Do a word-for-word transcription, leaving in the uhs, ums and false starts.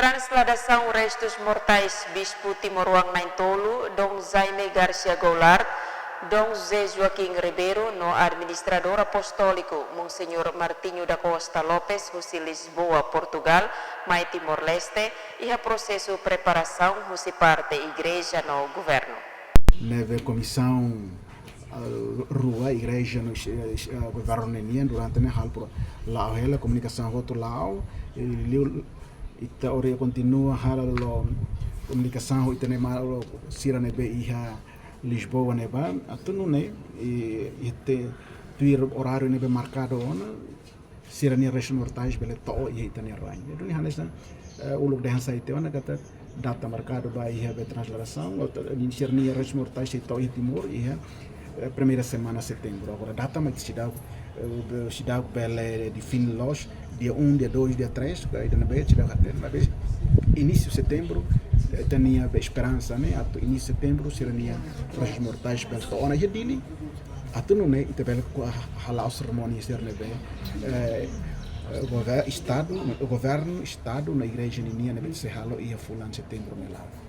Transladasaun restus mortais Bispu Timoroan na'in-tolu, Dom Jaime Garcia Goulart, Dom José Joaquim Ribeiro, no Administradór Apostóliku, Monseñór Martinho da Costa Lopes, husi Lisboa, Portugal, mai Timor-Leste, iha prosesu preparasaun husi parte Igreja no Governu. Ne'ebé komisaun, ah, rua, Igreja no, eh, eh, Governu ninian, durante ne'e halo pro la'o hela, komunikasaun hotu la'o, eh, liu ita hodi kontinua halo komunikasaun ho ita-nia maluk sira ne'ebé iha Lisboa ne'ebá, atu nune'e, i, ita tuir oráriu ne'ebé markadu ona, sira-nia restus mortais bele to'o iha ita-nia rain. Duni hanesan, eh, uluk dehan sai tiha ona katak data markadu ba iha be transladasaun, ou ta-, sira-nia restus mortais sei to'o iha Timor iha, eh, primeira semana setembru. Agora data mak seidauk, eh, be-, seidauk bele define loos, dia um, dia dois, dia três, ka ida ne'ebé seidauk hatene, maibé inísiu setembru, eh, ita-nia be esperansa ne'e atu inísiu setembru sira-nia restus mortais bele to'o ona iha Dili. Atu nune'e ita bele ko-, hala'o serimónia sira ne'ebé, eh, eh, gover-, Estadu, Governu, Estadu no Igreja ninian ne'ebé sei halo iha fulan setembru nia laran.